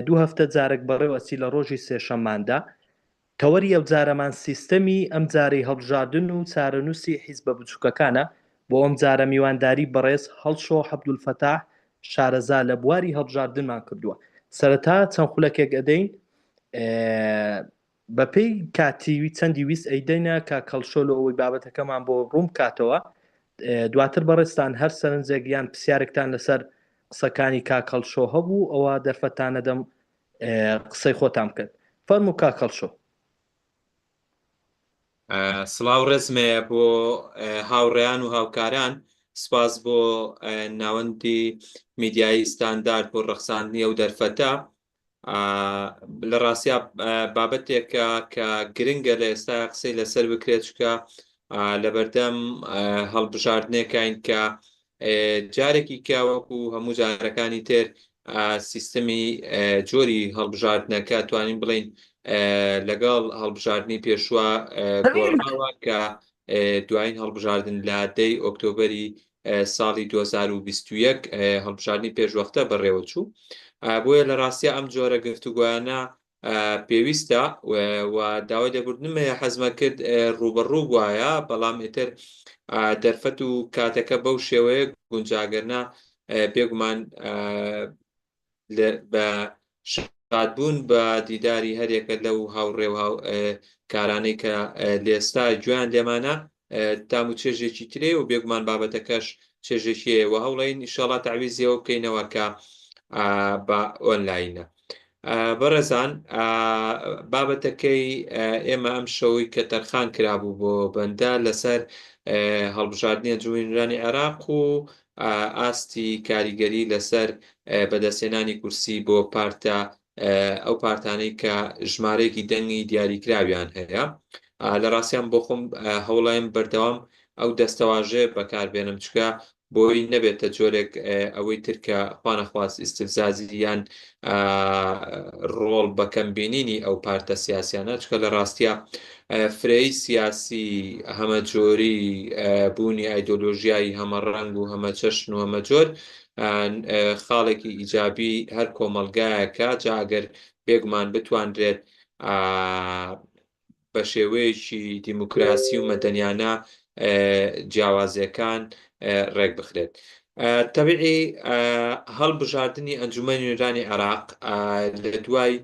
دوو هەفتە جارێک بەڕێوە ئەچی لە ڕۆژی سێشەمماندا. تەوەری ئەوجارەمان سیستەمی ئەمجارەی هەڵبژاردن و چارەنووسی حیزبە بچووکەکانە، بۆ ئەمجارە میوانداری بەڕێز هەڵشۆ عەبدولفەتاح شارەزا لە بواری هەڵبژاردنمان کردووە. سەرەتا چەند خولەکێک ئەدەین بەپێی کاتی چەندی ویست ئەیدەینە کاک هەڵشۆ لۆ ئەوەی بابەتەکەمان بۆ ڕوون بکاتەوە، دواتر بەڕێزتان هەر سەرنجێک یان پرسیارێکتان لەسەر قسەکانی کاک هەڵشۆ هەبوو ئەوە دەرفەتتان ئەدەم قسەی خۆتان بکەن. فەرموو کاک هەڵشۆ. سڵاو ڕێزم هەیە بۆ هاوڕێیان و هاوکاران، سپاس بۆ ناوەندی میدیایی ستاندارد بۆ ڕەخساندنی ئەو دەرفەتە. لە ڕاستیا بابەتێکە کە گرنگە لە ئێستا قسەی لەسەر بکرێت چکە لەبەردەم هەڵبژاردنێکین کە جارێکی کە وەکو هەموو جارەکانی تر سیستمی جۆری هەڵبژاردنەکە توانین بڵین لەگەڵ هەڵبژاردنی پێشوە گۆڕاوە کە دوایین هەڵبژاردن لە دەی ئۆکتۆبری ساڵی 2021 هەڵبژاردنی پێشوەختە بەڕێوەچوو بۆیە لە ڕاستیا ئەم جۆرە گفتوگۆیانە پێویستە و داوای لێبوردنم هەیە حەزمە کرد ڕووبەڕوو بواە بەڵام ئیتر دەرفەت و کاتەکە بەو شێوەیە گونجاگەرنا بێگومان بە شادبوون بە دیداری هەریەکە لەو هاوڕێ و کارانەی کە لێستا گوێیان لێمانە تام و چێژێکی ترێ و بێگومان بابەتەکەش چێژێکی هەیە و هەوڵین ئیشەڵا تەعویزیەوە بکەینەوە کە بە ئۆنلاینە. بەڕێزان بابەتەکەی ئێمە ئەم شەوەی کە تەرخان کرابوو بۆ بەندە لەسەر هەڵبژاردنی ئەنجومەنی عێراق و ئاستی کاریگەری لەسەر بەدەستهێنانی کورسی بۆ پارتە ئەو پارتانەی کە ژمارەیەکی دەنگی دیاریکراویان هەیە. لە ڕاستیان بۆ خۆم هەوڵایم بەردەوام ئەو دەستەواژەیە بەکاربێنم چکە بۆی نەبێتە جۆرێک ئەوەی تر کە خوانەخواست ئیستفزازی یان ڕۆڵ بەکەم بینینی ئەو پارتە سیاسیانە چکە لە ڕاستیا فرەیی سیاسی هەمەجۆری بوونی ئایدۆلۆژیای هەمەڕەنگ و هەمەچەشن و هەمەجۆر خاڵێکی ئیجابی هەر کۆمەڵگایەکە جا ئەگەر بێگومان بتوانرێت بە شێوەیەکی دیموکراسی و مەدەنیانە جیاوازیەکان ڕێک بخرێت. تەبیعی هەڵبژاردنی ئەنجومەنی نوێنەرانی عێراق لە دوای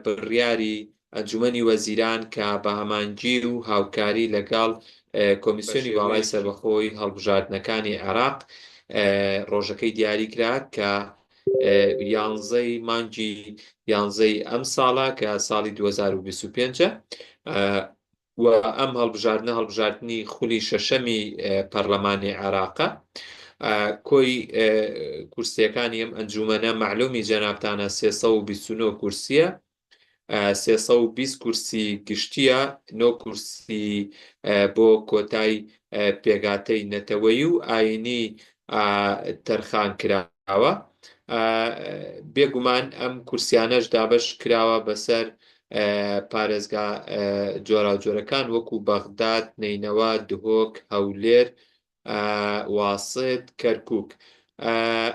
بڕیاری ئەنجومەنی وەزیران کە بە هەمانگی و هاوکاری لەگەڵ کۆمیسیۆنی باڵای سەربەخۆی هەڵبژاردنەکانی عێراق ڕۆژەکەی دیاری کرا کە یانزەی مانگی یانزەی ئەم ساڵە کە ساڵی 2025 و ئەم هەڵبژاردنە هەڵبژاردنی خولی شەشەمی پەرلەمانی عێراقە کۆی کورسیەکانی ئەم ئەنجومەنە مەعلومی جەنابتانە 329 کورسیە 320 کورسی گشتیە نۆ کورسی بۆ کۆتای پێگاتەی نەتەوەیی و ئاینی تەرخان کراوە. بێگومان ئەم کورسیانەش دابەش کراوە بەسەر پارێزگا جۆراوجۆرەکان وەکو بەغداد، نەینەوا، دهۆک، هەولێر، واسط، کەرکوک.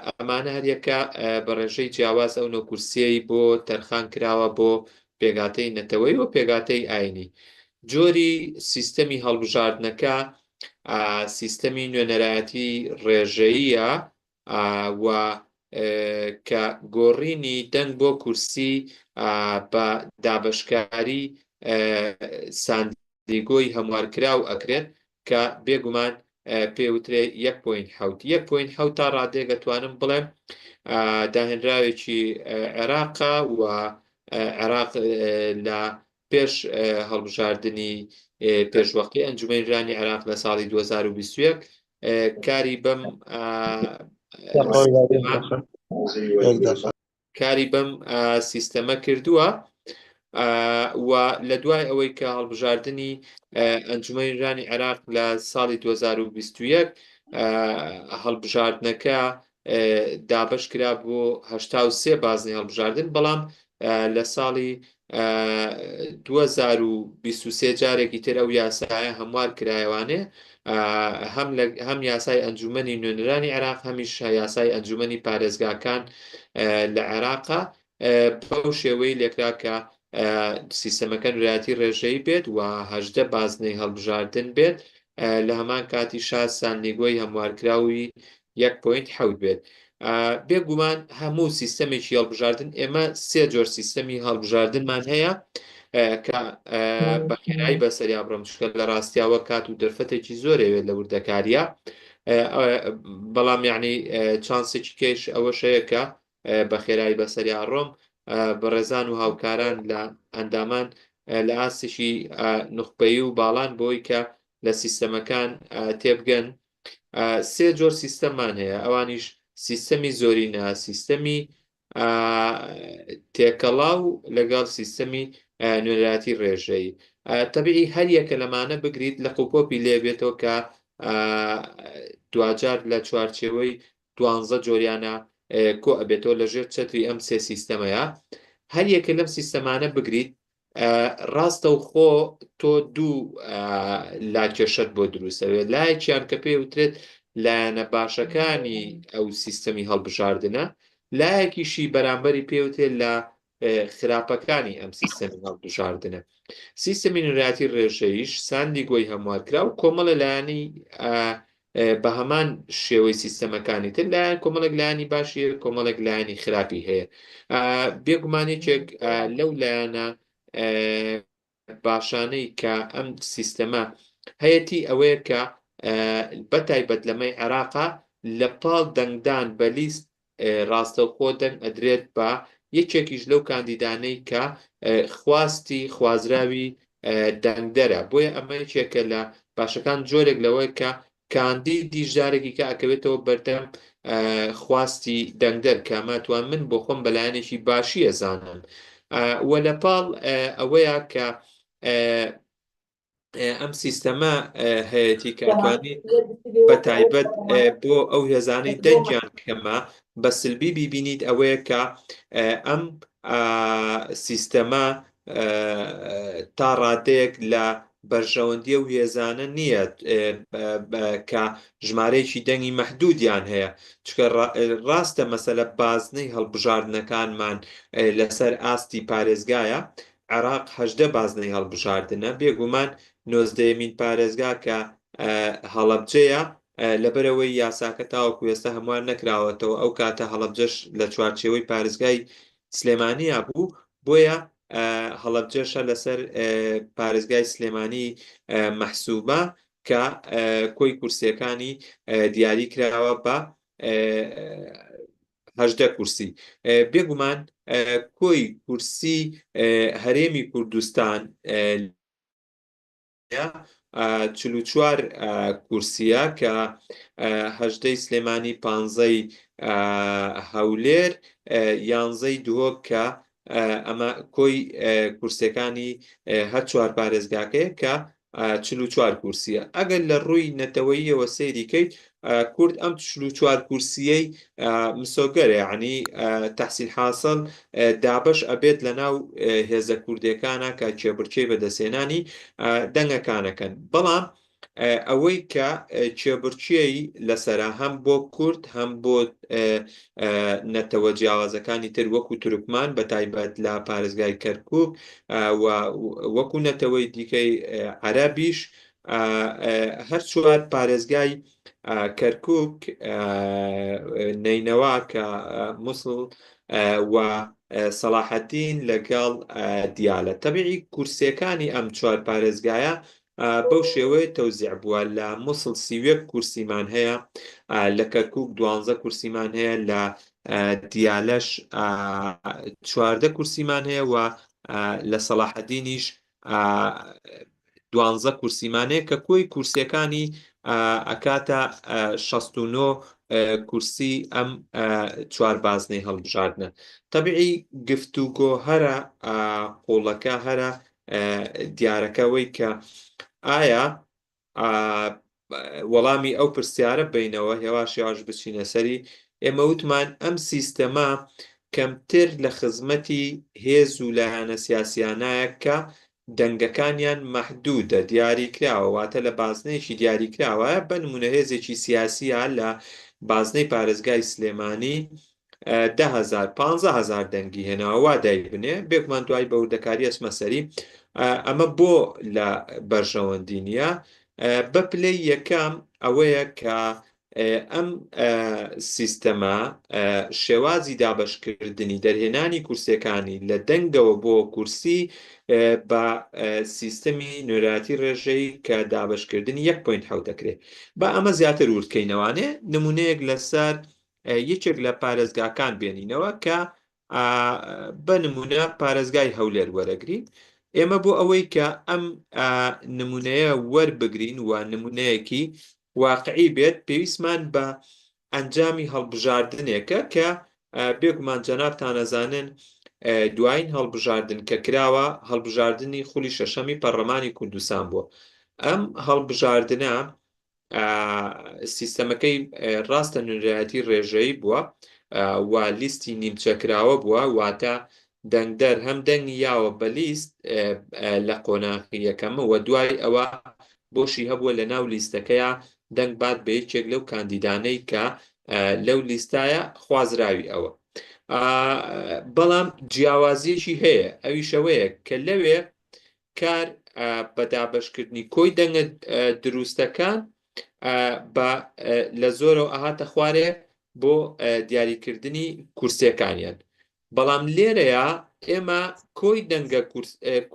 ئەمانە هەریەکە بە ڕێژەی جیاواز ئەو نۆ کورسیەی بۆ تەرخان کراوە بۆ پێگاتەی نەتەوەیی و پێگاتەی ئاینی. جۆری سیستەمی هەڵبژاردنەکە سیستەمی نوێنەرایەتی ڕێژەییە و کە گۆڕینی دەنگ بۆ کورسی بە دابەشکاری ساندیگۆی هەموارکراو ئەکرێت کە بێگومان پێ وترێ یەک point حەوت. یەک point حەوت تا ڕادەیەک ئەتوانم بڵێم داهێنراوێکی عێراقە و عێراق لە پێش هەڵبژاردنی پێشوەختی ئەنجومەنی نوێنەرانی عێراق لە ساڵی 2021 کاری بەم کاری بەم سیستەمە کردووە و لە دوای ئەوەی کە هەڵبژاردنی ئەنجومەنی نوێنەرانی عێراق لە ساڵی 2021 هەڵبژاردنەکە دابەش کرا بۆ 83 بازنەی هەڵبژاردن بەڵام لە ساڵی 2023 جارێکی تر ئەو یاسایە هەموار کرایەوانێ هەم لە هەم یاسای ئەنجومەنی نوێنەرانی عێراق هەمیش یاسای ئەنجومەنی پارێزگاکان لە عێراقا. بەو شێوەی لێکرا کە سیستەمەکە نوێنەرایەتی ڕێژەیی بێت و 18 بازنەی هەڵبژاردن بێت، لە هەمان کاتیشا سانلیگۆی هەموارکراوی 1.7 بێت. بێگومان هەموو سیستەمێکی هەڵبژاردن، ئێمە سێ جۆر سیستەمی هەڵبژاردنمان هەیە کە بە خێرایی بەسەریا بڕۆم، چونکە لە ڕاستیاوە کات و دەرفەتێکی زۆرەوێت لە وردەکاریە، بەڵام یعنی چانسێکی کەش ئەوەش هەیە کە بە خێرایی بەسەریا ڕۆم. بەڕێزان و هاوکاران لە ئەندامان لە ئاستێکی نوخبەیی و باڵان بۆی کە لە سیستەمەکان تێبگەن. سێ جۆر سیستەممان هەیە، ئەوانیش سیستەمی زۆرینە، سیستەمی تێکەڵاو لەگەڵ سیستەمی نوێنەرایەتی ڕێژەیی. تەبیعی هەر یەکە لەمانە بگریت لە قوپۆپی لێبێتەوە کە دواجار لە چوارچێوەی دوانزە جۆریانە کۆ ئەبێتەوە لە ژێر چەتری ئەم سێ سیستەمەیە. هەر یەکە لەم سیستەمانە بگریت ڕاستەوخۆ تۆ دوو لاکێشەت بۆ دروستەوێت، لایەکیان کە پێ وترێت لایەنە باشەکانی ئەو سیستەمی هەڵبژاردنە، لایەکیشی بەرامبەری پێوتێت لە خراپەکانی ئەم سیستەمی هەڵبژاردنە. سیستەمی نوێنەرایەتی ڕێژەییش ساندیگۆی هەموارکراو کۆمەڵە لایەنی بە هەمان شێوەی سیستەمەکانی تر لایەن کۆمەڵێک لایەنی باشی هەیە، کۆمەڵێک لایەنی خراپی هەیە. بێگومان یەکێک لەو لایەنە باشانەی کە ئەم سیستەمە هەیەتی ئەوەیە کە بە تایبەت لەمەی عێراقا لە پاڵ دەنگدان بە لیست ڕاستەوخۆ دەنگ ئەدرێت بە یەکێکیش لەو کاندیدانەی کە خواستی خوازراوی دەنگدەرە، بۆیە ئەمە یەکێکە لە باشەکان، جۆرێک لەوەی کە کاندیدیش جارێکی کە ئەکەوێتەوە بەردەم خواستی دەنگدەر، کە ئەمە توان من بۆ خۆم بەلایەنێکی باشی ئەزانم. و لە پاڵ ئەوەیە کە ئەم سیستەمە هەیەتی کە ئەتوانی بە تایبەت بۆ ئەو هێزانەی دەنگیان کەمە بە سلبی بیبینیت، ئەوەیە کە ئەم سیستەمە تا ڕادەیەک لە بەرژەوەندی ئەو هێزانە نییە کە ژمارەیەکی دەنگی مەحدودیان هەیە، چونکە ڕاستە مەسەلە بازنەی هەڵبژاردنەکانمان لەسەر ئاستی پارێزگایە، عێراق 18 بازنەی هەڵبژاردنە، بێگومان نۆزدەیەمین پارێزگا کە هەڵەبجەیە، لەبەرئەوەی یاساکە تاوەکو ئێستا هەموار نەکراوەتەوە، ئەو کاتە هەڵەبجەش لە چوارچێوەی پارێزگای سلێمانیا بوو، بۆیە هەڵەبجەشە لەسەر پارێزگای سلێمانی مەحسوبە کە کۆی کورسیەکانی دیاری کراوە بە 18 کورسی. بێگومان کۆی کورسی هەرێمی کوردستان 44 کورسیە کە هەژدەی سلێمانی، پانزەی هەولێر، یانزەی دهۆک، کە ئەمە کۆی کورسیەکانی هەر چوار پارێزگاکەیە کە 44 کورسیە. ئەگەر لە ڕووی نەتەوەییەوە سەیری کەیت، کورد ئەم 44 کورسیەی مسۆگەرە، یعنی تحصیل حاصل دابەش ئەبێت لە ناو هێزە کوردیەکانە کە کێبڕکێی بەدەستهێنانی دەنگەکانەکەن. بەڵام ئەوەی کە کێبڕکێی لەسەرە هەم بۆ کورد هەم بۆ نەتەوە جیاوازەکانی تر وەکو تورکمان بە تایبەت لە پارێزگای کەرکوک و وەکو نەتەوەی دیکەی عەرەبیش، هەر چوار پارێزگای کەرکوک، نەینەوا کە موسڵ و سەڵاحەدین لەگەڵ دیالە. تەبیعی کورسیەکانی ئەم چوار پارێزگایە بەو شێوەیە تەوزیع بووە، لە موسڵ 31 کورسیمان هەیە، لە کەرکوک 12 کورسیمان هەیە، لە دیالەش 14 کورسیمان هەیە و لە سەڵاحەدینیش دوانزە کورسیمان هەیە کە کۆی کورسیەکانی ئەکاتە 69 کورسی ئەم چوار بازنەی هەڵبژاردنە. تەبیعی گفتوگۆ هەرە قوڵەکە هەرە دیارەکە وەی کە ئایا وەڵامی ئەو پرسیارە بینەوە، هێواش هێواش بچینە سەری. ئێمە وتمان ئەم سیستەمە کەمتر لە خزمەتی هێز و لایەنە سیاسیانایە کە دەنگەکانیان مەحدودە، دیاریکراوە، واتە لە بازنەیەکی دیاریکراوە، بە نمونە هێزێکی سیاسیە لە بازنەی پارێزگای سلێمانی. 10,000 15,000 دەنگی هێناوە وا دایبنێ، بێگومان دوای بە وردەکاری ئەچمە سەری، ئەمە بۆ لە بەرژەوەندی نییە؟ بە پلەی یەکەم ئەوەیە کە ئەم سیستەمە شێوازی دابەشکردنی دەرهێنانی کورسیەکانی لە دەنگەوە بۆ کورسی بە سیستەمی نوێنەرایەتی ڕێژەیی کە دابەشکردنی یەک point حەوت دەکرێت. با ئەمە زیاتر وردکەینەوانێ نمونەیەک لەسەر یەکێک لە پارێزگاکان بێنینەوە کە بە نمونە پارێزگای هەولێر وەرەگرین. ئێمە بۆ ئەوەی کە ئەم نمونەیە وەربگرین و نمونەیەکی واقعی بێت پێویستمان بە ئەنجامی هەڵبژاردنێکە کە بێگومان جەنابتان ئەزانن دوایین هەڵبژاردن کە کراوە هەڵبژاردنی خولی شەشەمی پەرلەمانی کوردستان بووە. ئەم هەڵبژاردنە سیستەمەکەی ڕاستە نوێنەرایەتی ڕێژەیی بووە و لیستی نیمچەکراوە بووە، واتە دەنگدەر هەم دەنگی یاوە بە لیست لە قۆناغی یەکەم و دوای ئەوە بۆشی هەبووە لە ناو لیستەکەیا دەنگ بات بە یەکێک لەو کاندیدانەی کە لەو لیستایە خوازراوی ئەوە. بەڵام جیاوازیەکی هەیە ئەویش ئەوەیە کە لەوێ کار بە دابەشکردنی کۆی دەنگە دروستەکان بە لە زۆرەوە ئەهاتە خوارێ بۆ دیاریکردنی کورسیەکانیان. بەڵام لێرەیا ئێمە کۆی دەنگە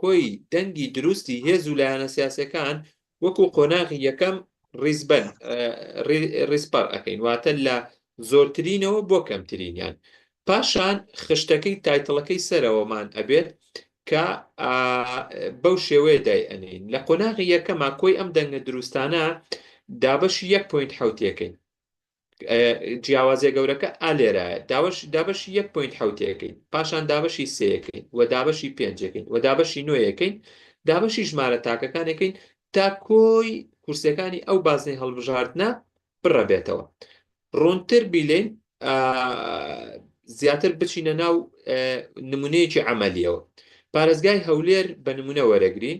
کۆی دەنگی دروستی هێز و لایەنە سیاسەکان وەکو قۆناغی یەکەم ڕیزبەند ڕیزپەڕ ئەکەین، واتە لە زۆرترینەوە بۆ کەمترینیان. پاشان خشتەکەی title ەکەی سەرەوەمان ئەبێت کە بەو شێوەیە دای ئەنێین. لە قۆناغی یەکەما کۆی ئەم دەنگە دروستانە دابەشی یەک point حەوتێکەین. جیاوازیە گەورەکە ئا لێرایە، دابەشی یەک point حەوتێکەین، پاشان دابەشی سێیەکەین و دابەشی پێنجەکەین و دابەشی نۆیەکەین، دابەشی ژمارە تاکەکانەکەین تا کۆی کورسیەکانی ئەو بازنەی هەڵبژاردنە پڕەبێتەوە. ڕوونتر بیلێین زیاتر بچینە ناو نمونەیەکی عەمەلیەوە. پارێزگای هەولێر بە نمونە وەرەگرین،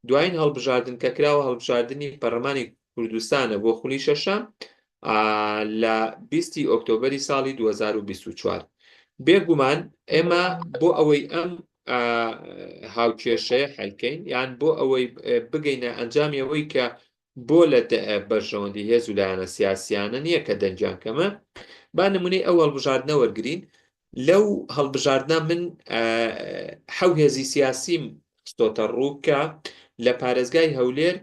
دوایین هەڵبژاردن کە کراوە هەڵبژاردنی پەرلەمانی کوردستانە بۆ خولی شەشەم لە بیستی ئۆکتۆبەری ساڵی 2024. بێگومان ئێمە بۆ ئەوەی ئەم هاوکێشەیە حلکەین یان بۆ ئەوەی بگەینە ئەنجامی ئەوەی کە بۆ لە بەرژەوەندی هێز و لایەنە سیاسیانە نییە کە دەنگیان کەمە، با نمونەی ئەو هەڵبژاردنە وەرگین. لەو هەڵبژاردنە من حەو هێزی سیاسیم خستۆتە ڕوو کە لە پارێزگای هەولێر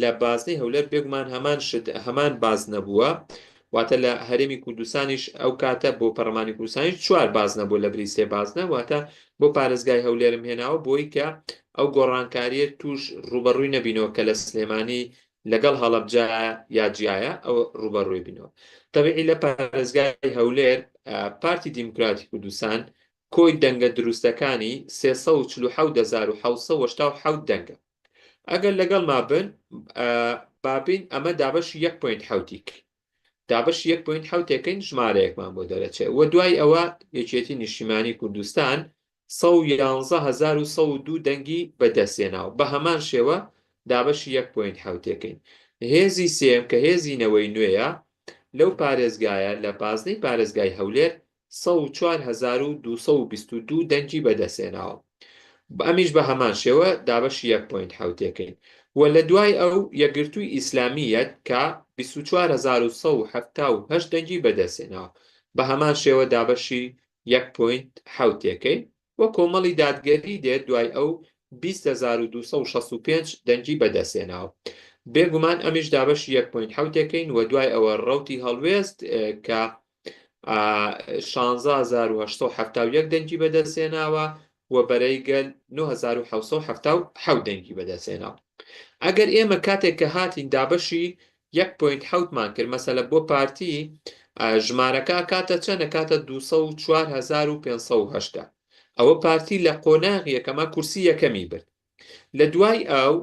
لە بازنەی هەولێر بێگومان هەمان شت هەمان بازنە بووە، واتە لە هەرێمی کوردستانیش ئەو کاتە بۆ پەرلەمانی کوردستانیش چوار بازنە بوو لە بری سێ بازنە، واتە بۆ پارێزگای هەولێرم هێناوە بۆی کە ئەو گۆڕانکاریە توش ڕوبەڕووی نەبینەوە کە لە سلێمانی لەگەڵ هەڵەبجە یا جیایە ئەو ڕوبەڕووی بینەوە. تەبیعی لە پارێزگای هەولێر پارتی دیموکراتی کوردستان کۆی دەنگە دروستەکانی 347787 دەنگە. ئەگەر لەگەڵما بن بابین ئەمە دابەشی یەک point حەوتی کرد، دابەشی یەک point حەوتێکەین ژمارەیەکمان بۆ دەرەچێت و دوای ئەوە یەکێتی نیشتیمانی کوردستان 111102 دەنگی بەدەستهێناوە، بە هەمان شێوە دابەشی یەک point حەوتێکەین. هێزی سێیەم کە هێزی نەوەی نوێیە لەو پارێزگایە لە بازنەی پارێزگای هەولێر 104222 دەنگی بەدەستهێناوە، ئەمیش بە هەمان شێوە دابەشی یەک point حەوتێکەین و لە دوای ئەو یەکگرتووی ئیسلامییەت کە 24178 دەنگی بەدەستهێناوە بە هەمان شێوە دابەشی یەک point حەوتێکەین و کۆمەڵی دادگەری دێت دوای ئەو 20265 دەنگی بەدەستهێناوە بێگومان ئەمیش دابەشی یەک point حەوتێکەین و دوای ئەوە ڕەوتی هەڵوێست کە 16871 دەنگی بەدەستهێناوە و بەرەی گەل 9777 دەنگی بەدەستهێناوە. ئەگەر ئێمە کاتێک کە هاتین دابەشی یەک point حەوتمان کرد مەسەلە بۆ پارتی ژمارەکە ئەکاتە چەند؟ ئەکاتە 204580. ئەوە پارتی لە قۆناغی یەکەما کورسی یەکەمی برد. لە دوای ئەو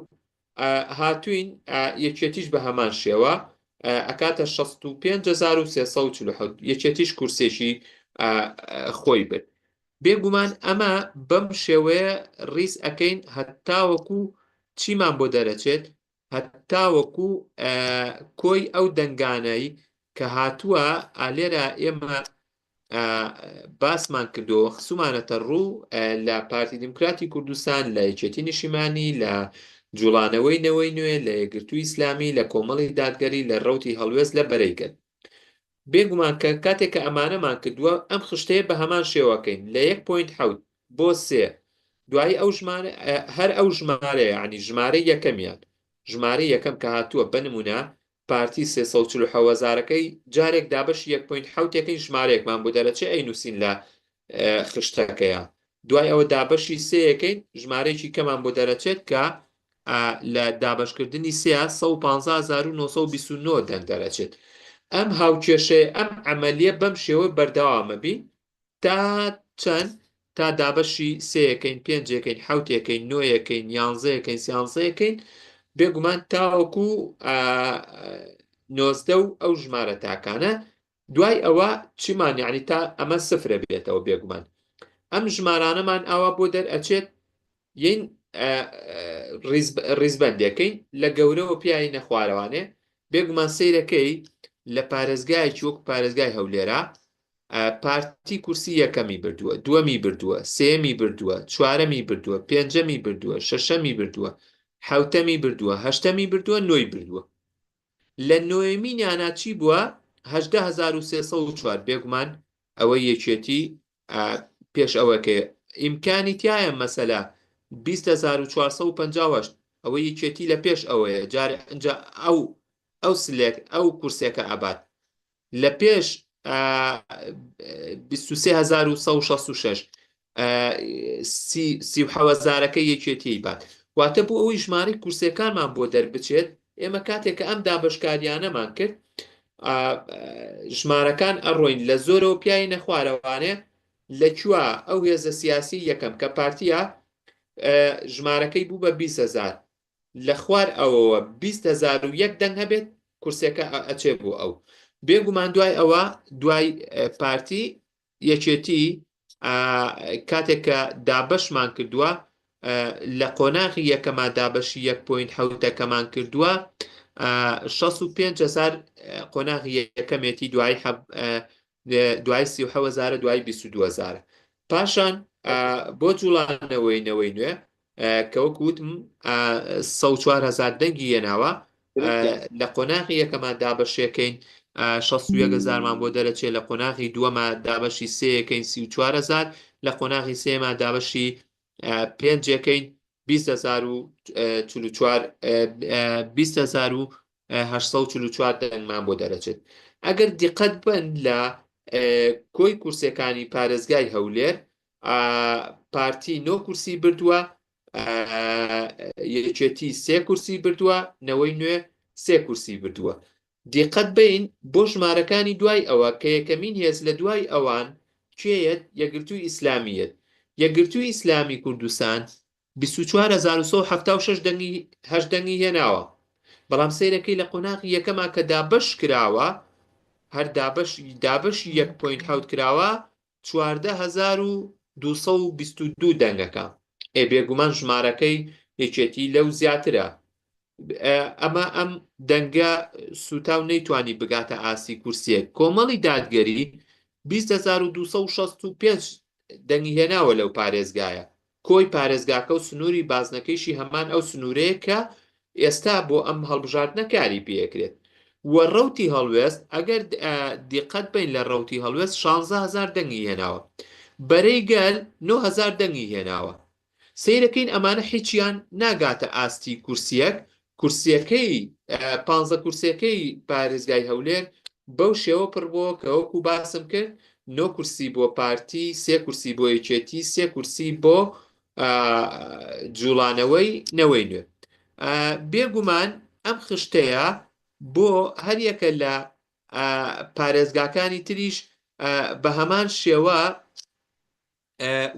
هاتوین یەکێتیش بە هەمان شێوە ئەکاتە 65347 یەکێتیش کورسێکی خۆی برد. بێگومان ئەمە بەم شێوەیە ڕیز ئەکەین هەتاوەکو چیمان بۆ دەرەچێت، هەتاوەکو کۆی ئەو دەنگانەی کە هاتووە. ئالێرە ئێمە. باسمان کردووە خسومانەتە ڕوو لە پارتی دیموکراتی کوردستان لە یەکێتی نیشیمانی لە جوڵانەوەی نەوەی نوێ لە یەکگرتووی ئیسلامی لە کۆمەڵی دادگەری لە ڕەوتی هەڵوێست لە بەرەی گەل بێگومان کە کاتێک کە ئەمانەمان کردووە ئەم خشتەیە بە هەمان شێوەکەین لە 1.7 بۆ سێ دوایی ئەو ژمارە هەر ئەو ژمارەیە یعنی ژمارە یەکەمیان ژمارە یەکەم کە هاتووە بە نمونە پارتی 347 هەزارەکەی جارێک دابەشی یەک point حەوت ەکەین ژمارەیەکمان بۆ دەرەچێ ئەینوسین لە خشتەکەیا دوای ئەوە دابەشی سێ یەکەین ژمارەیەکی کەمان بۆ دەرەچێت کە لە دابەشکردنی سێ 115929 دەنگ دەرەچێت ئەم هاوکێشەیە ئەم عملیە بەم شێوە بەردەوامە بی تا چەند؟ تا دابەشی سێیەکەین، پێنجێکەین، حەوتێکەین، نۆیەکەین، یانزەیەکەین، سیانزەیەکەین، بێگومان تاوەکو 19 و ئەو ژمارە تاکانە دوای ئەوە چیمان یعنی تا ئەمە سفرە بێتەوە بێگومان ئەم ژمارانەمان ئاوا بۆ دەرئەچێت یین ڕیزبەندێکەین لە گەورەوە پیاینە خوارەوانێ بێگومان سەیرەکەی لە پارێزگایەکی وەکو پارێزگای هەولێرا پارتی کورسی یەکەمی بردووە دووەمی بردووە سێمی بردووە چوارەمی بردووە پێنجەمی بردووە شەشەمی بردووە حوتەمی بردووە هەشتەمی بردووە نۆی بردووە لە نۆیەمینیانا چی بووە 18304 بێگومان ئەوەی یەکێتی پێش ئەوەکەی ئیمکانی تایە مەسەلە 20458 ئەوە یەکێتی لە پێش ئەوەیە جارێ ئەنجا ئەو ئەو سلێک ئەو کورسێکە ئەبات لە پێش 23166 سی یەکێتیی بات واتە بۆ ئەوەی ژمارەی کورسەکانمان بۆ دەربچێت ئێمە کاتێک کە ئەم دابەشکاریانەمان کرد ژمارەکان ئەڕۆین لە زۆرەوە پیاینە خوارەوانێ لە کوێ ئەو هێزە سیاسی یەکەم کە پارتیە ژمارەکەی بوو بە 20هزار لە خوار ئەوەوە 20هزار و یەک دەنگ هەبێت کورسەکە ئەچێ بۆ ئەو بێگومان دوای ئەوە دوای پارتی یەکێتی کاتێک کە دابەشمان کردووە لە قۆناغی یەکەما دابەشی یەک point حەوتەکەمان کردووە 65 هەزار قۆناغی یەکەمێتی دوای دوای 37 هەزارە دوای 22 هەزارە پاشان بۆ جوڵانەوەی نەوەی نوێ کە وەکو وتم 104 هەزار دەنگی هێناوە لە قۆناغی یەکەما دابەشێکەین 61 هەزارمان بۆ دەرەچێت لە قۆناغی دووەما دابەشی سێیەکەین 34 هەزار لە قۆناغی سێما دابەشی پێنجەکەین 20,044 20,844 دەنگمان بۆ دەرەچێت ئەگەر دیقەت بن لە کۆی کورسەکانی پارێزگای هەولێر پارتی نۆ کورسی بردووە یەکێتی سێ کورسی بردووە نەوەی نوێ سێ کورسی بردووە دیقەت بین بۆ ژمارەکانی دوای ئەوە کە یەکەمین هێز لە دوای ئەوان کێیەت یەکگرتووی ئیسلامیەت یەکگرتووی ئیسلامی کوردستان 24176 دەنگی هەشت دەنگی هێناوە بەڵام سەیرەکەی لە قۆناغی یەکەما کە دابەش کراوە هەر دابەش دابەشی 1.7 کراوە 14222 دەنگەکە ئێ بێگومان ژمارەکەی یەکێتی لەو زیاترە ئەمە ئەم دەنگە سوتاو نەیتوانی بگاتە ئاستی کورسیەک کۆمەڵی دادگەری 20265 دەنگی هێناوە لەو پارێزگایە کۆی پارێزگاکە و سنووری بازنەکەیشی هەمان ئەو سنوورەیە کە ئێستا بۆ ئەم هەڵبژاردنە کاری پێکرێت و ڕەوتی هەڵوێست ئەگەر دیقەت بین لە ڕەوتی هەڵوێست 16 هەزار دەنگی هێناوە بەرەی گەل 9 هەزار دەنگی هێناوە سەیرەکەین ئەمانە هیچیان ناگاتە ئاستی کورسیەک کورسیەکەی پانزە کورسیەکەی پارێزگای هەولێر بەو شێوە پڕ بووە کە وەکو باسم کرد نۆ کورسی بۆ پارتی سێ کورسی بۆ یەکێتی سێ کورسی بۆ جوڵانەوەی نەوەی نوێ بێگومان ئەم خشتەیە بۆ هەریەکە لە پارێزگاکانی تریش بە هەمان شێوە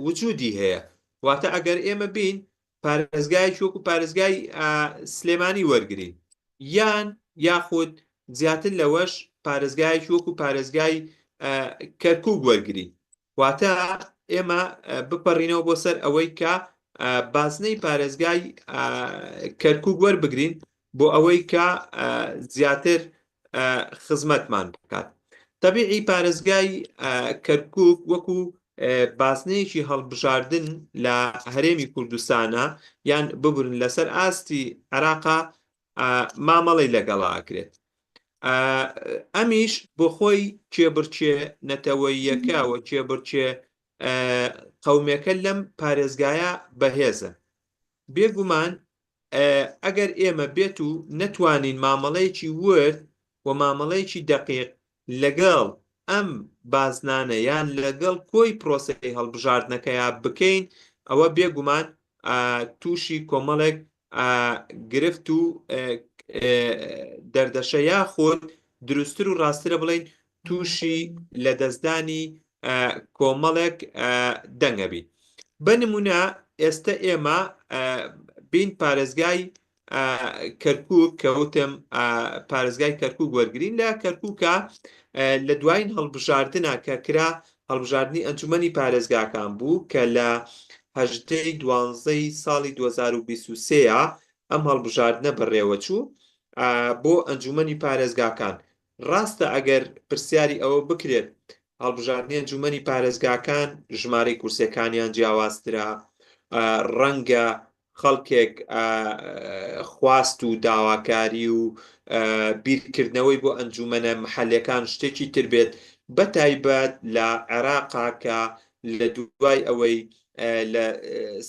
وجودی هەیە واتە ئەگەر ئێمە بین پارێزگایەکی وەکو پارێزگای سلێمانی وەرگین یان یاخود زیاتر لەوەش پارێزگایەکی وەکو پارێزگای کەرکک وەرگین واتە ئێمە بپەڕینەوە بۆ سەر ئەوەی کە بازنەی پارێزگای کەرکک وەربگرین بۆ ئەوەی کە زیاتر خزمەتمان بکات. تەبیعی پارێزگای کەرکوک وەکو بازنەیەکی هەڵبژاردن لە هەرێمی کوردستانە یان ببورن لەسەر ئاستی عێراقا مامەڵەی لەگەڵا ئەکرێت. ئەمیش بۆ خۆی کێبڕکێ نەتەوەییەکە و کێبڕکێ قەومێکە لەم پارێزگایە بەهێزە. بێگومان ئەگەر ئێمە بێت و نەتوانین مامەڵەیەکی ورد و مامەڵەیەکی دەقیق لەگەڵ ئەم بازنانە یان لەگەڵ کۆی پرۆسەی هەڵبژاردنەکەیا بکەین ئەوە بێگومان تووشی کۆمەڵێک گرفت و دەردەشە یاخود دروستتر و ڕاستترە بڵێین تووشی لەدەستدانی کۆمەڵێک دەنگ ئەبین. بە نمونە ئێستە ئێمە بین پارێزگای کەرکوک کە وتم پارێزگای کەرکوک وەرگین لە کەرکوکە لە دوایین هەڵبژاردنە کە کرا هەڵبژاردنی ئەنجومەنی پارێزگاکان بوو کە لە هەژدەی دوانزەی ساڵی 2023 ئەم هەڵبژاردنە بەڕێوەچوو بۆ ئەنجومەنی پارێزگاکان ڕاستە ئەگەر پرسیاری ئەوە بکرێت هەڵبژاردنی ئەنجومەنی پارێزگاکان ژمارەی کورسیەکانیان جیاوازترە، ڕەنگە خەڵکێک خواست و داواکاری و بیرکردنەوەی بۆ ئەنجومەنە محەلیەکان شتێکی تر بێت، بەتایبەت لە عێراقا کە لە دوای ئەوەی لە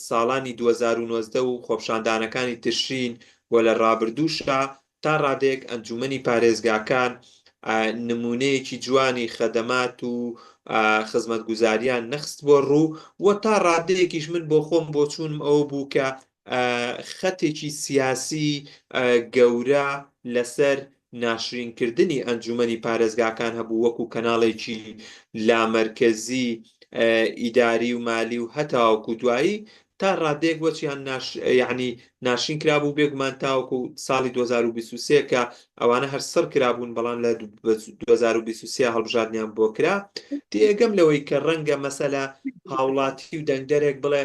ساڵانی 2019 و خۆپشاندانەکانی تشرین و لە ڕابردووشا تا ڕادەیەک ئەنجومەنی پارێزگاکان نمونەیەکی جوانی خەدەمات و خزمەتگوزاریان نەخستبووە ڕوو و تا ڕادەیەکیش من بۆ خۆم بۆچوونم ئەوە بوو کە خەتێکی سیاسی گەورە لەسەر ناشرینکردنی ئەنجومەنی پارێزگاکان هەبوو وەکو کەناڵێکی لامەرکەزی ئیداری و مالی و هەتاوەکو دوایی تا ڕادەیەک وەچیان ناش یەعنی ناشرین کرابوو بێگومان تاوەکو ساڵی 2023 کە ئەوانە هەر سڕ کرابوون بەڵام لە 2023 هەڵبژاردنیان بۆ کرا تێگەم لەوەی کە ڕەنگە مەسەلە هاوڵاتی و دەنگدەرێک بڵێ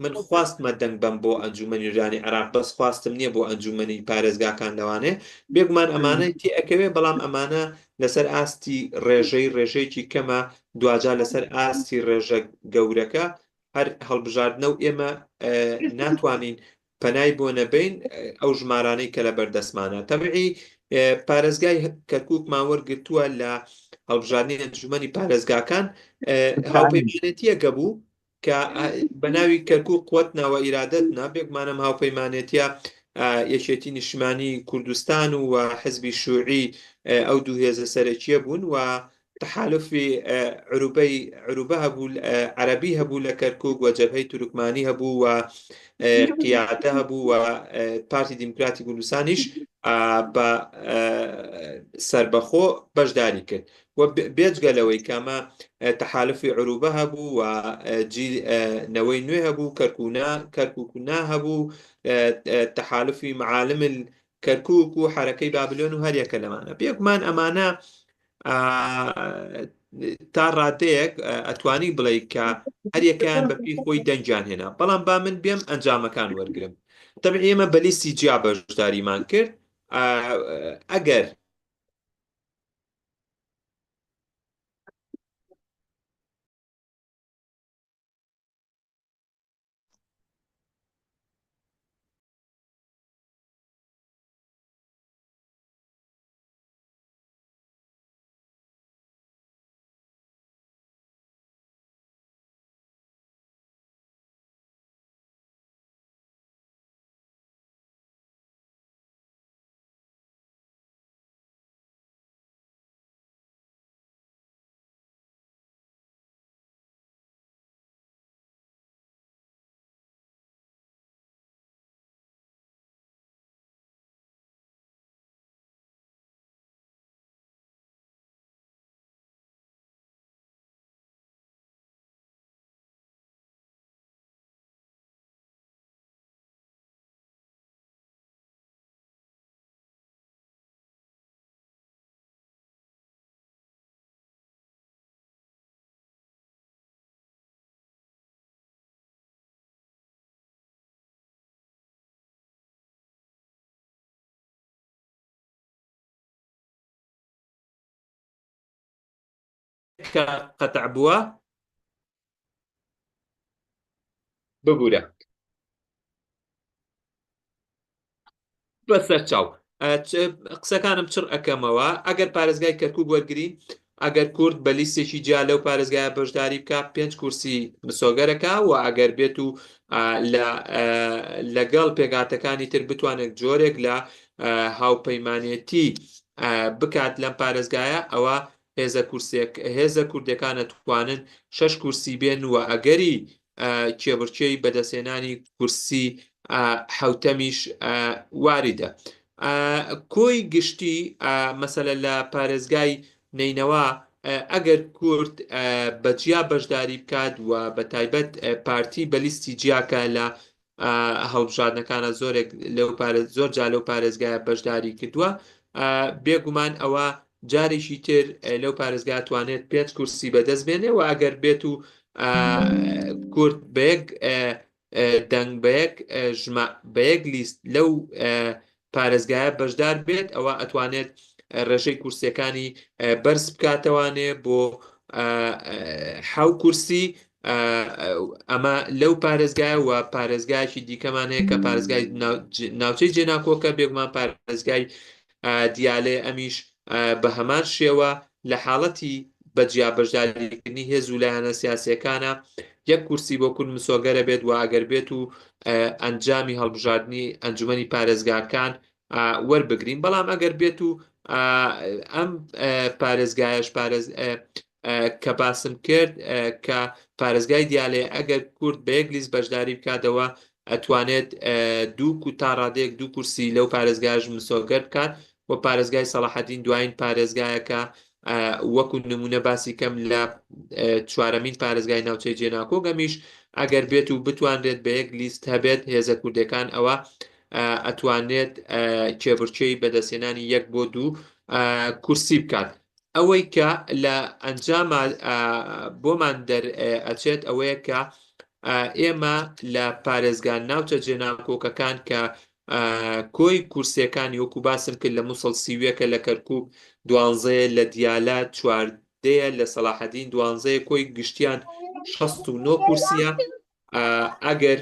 من خواستمە دەنگ بەم بۆ ئەنجومەنی نوێنەرانی عێراق بەس خواستم نییە بۆ ئەنجومەنی پارێزگاکان لەوانێ بێگومان ئەمانە تێ ئەکەوێ بەڵام ئەمانە لەسەر ئاستی ڕێژەی ڕێژەیەکی کەمە دواجار لەسەر ئاستی ڕێژە گەورەکە هەر هەڵبژاردنە و ئێمە ناتوانین پەنای بۆ نەبەین ئەو ژمارانەی کە لە بەردەستمانە تەبعی پارێزگای کەرکووکمان وەرگرتووە لە هەڵبژاردنی ئەنجومەنی پارێزگاکان هاوپەیمانێتیەکە بوو کە بە ناوی کەرکووک قوت ناوە ئیرادەت نا بێگومانم هاوپەیمانێتیە یەکێتی نیشتمانی کوردستان و حزبی شوعی ئەو دوو هێزە سەرەکیە بوون و تەحالوفی عروبەی عروبە هەبوو عەرەبی هەبوو لە کەرکوک و جەبهەی تورکمانی هەبوو و قیادە هەبوو و پارتی دیموکراتی کوردستانیش بە سربەخۆ بەشداری کرد و بێجگە لەوەی کامە تەحالفی عروبە هەبوو و جیل نەوەی نوێ هەبوو کەرکونا کەرکوکنا هەبوو تەحالفی معالم کەرکوک و حەرەکەی بابلۆن و هەریەکە لەمانە بێگومان ئەمانە تا ڕادەیەک ئەتوانی بڵێ کە هەریەکەیان بە پێی خۆی دەنگیان هێنا بەڵام با من بێم ئەنجامەکان وەرگرم تەبعی ئێمە بە لیستی جیا بەشداریمان کرد ئەگەر کە قەتع بووە ببوورە. بەسەر چاو قسەکانم چڕ ئەکەمەوە ئەگەر پارێزگای کەرکک وەرگین ئەگەر کورد بە لیستێکی جیا لەو پارێزگایە بەشداری بکە پێنج کورسی مسۆگەرەکە و ئەگەر بێت و لەگەڵ پێکهاتەکانی تر بتوانێت جۆرێک لە هاوپەیمانێتی بکات لەم پارێزگایە ئەوە هێزە کورسێک هێزە کوردەکان ئەتوانن شەش کورسی بێن و ئەگەری کێبڕکێی بەدەستهێنانی کورسی حەوتەمیش واریدە. کۆی گشتی مەسەلە لە پارێزگای نەینەوا ئەگەر کورد بە جیا بەشداری بکات و بە تایبەت پارتی بە لیستی جیاکە لە هەڵبژاردنەکانە زۆرێک لەو زۆر جا لەو پارێزگایە بەشداری کردووە بێگومان ئەوە جارێکی تر لەو پارێزگا توانێت پێنج کورسی بەدەست بێنێ و ئەگەر بێت و کورد بە یەک دەنگ بە یەک ژمە بە یەک لیست لەو پارێزگایە بەشدار بێت ئەوە ئەتوانێت ڕێژەی کورسیەکانی بەرز بکاتەوانێ بۆ حەو کورسی ئەمە لەو پارێزگایە و پارێزگایەکی دیکەمان هەیە کە پارێزگای ناوچەی جێناکۆکە بێگومان پارێزگای دیالێ ئەمیش بە هەمان شێوە لە حاڵەتی بە جیا بەشداریکردنی هێز و لایەنە سیاسیەکانە یەک کورسی بۆ کورد مسۆگەرە بێت و ئەگەر بێت و ئەنجامی هەڵبژاردنی ئەنجومەنی پارێزگاکان وەربگرین بەڵام ئەگەر بێت و ئەم پارێزگایەش پارێز کە باسم کرد کە پارێزگای دیالێ ئەگەر کورد بە یەک لیست بەشداری بکاتەوە ئەتوانێت دوو تا ڕادەیەک دوو کورسی لەو پارێزگاش مسۆگەر بکات و پارێزگای سەڵاحەدین دوایین پارێزگایەکە وەکو نمونە باسی کەم لە چوارەمین پارێزگای ناوچەی جێناکۆک ئەمیش ئەگەر بێت و بتوانرێت بە یەک لیست هەبێت هێزە کوردەکان ئەوە ئەتوانێت کێبڕکێی بەدەستهێنانی یەک بۆ دوو کورسی بکات. ئەوەی کە لە ئەنجاما بۆمان دەرئەچێت ئەوەیە کە ئێمە لە پارێزگا ناوچە جێناکۆکەکان کە کۆی کورسیەکانی وەکو باسم کرد لە موسڵ سیویەکە لە کەرکوک دوانزەیە لە دیالە چواردەیە لە سەڵاحەدین دوانزەیە کۆی گشتیان 69 کورسیە ئەگەر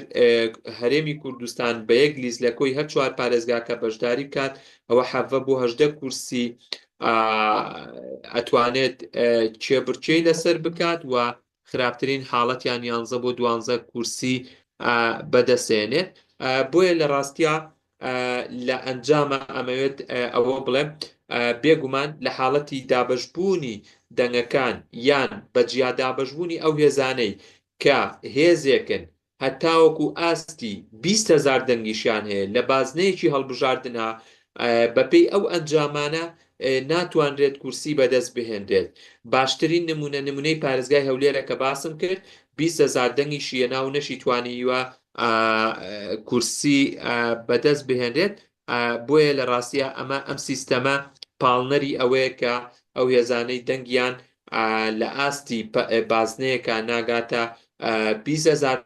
هەرێمی کوردستان بە یەک لیست لە کۆی هەر چوار پارێزگاکە بەشداری بکات ئەوە حەڤە بۆ هەژدە کورسی ئەتوانێت کێبڕکێی لەسەر بکات و خراپترین حاڵەتیان یانزە بۆ دوانزە کورسی بەدەستێنێت بۆیە لە ڕاستیا لە ئەنجامە ئەمەوێت ئەوە بڵێم بێگومان لە حاڵەتی دابەشبوونی دەنگەکان یان بە جیا دابەشبوونی ئەو هێزانەی کە هێزێکن هەتاوەکو ئاستی 20 هەزار دەنگیشیان هەیە لە بازنەیەکی هەڵبژاردنە بەپێی ئەو ئەنجامانە ناتوانرێت کورسی بەدەست بهێنرێت. باشترین نمونە نمونەی پارێزگای هەولێرە کە باسم کرد 20 هەزار دەنگیشی هێنا و نەشی توانیوە کورسی بەدەست بهێنرێت. بۆیە لە ڕاستیا ئەمە ئەم سیستەمە پاڵنەری ئەوەیە کە ئەو هێزانەی دەنگیان لە ئاستی بازنەیەکە ناگاتە 20 هەزار.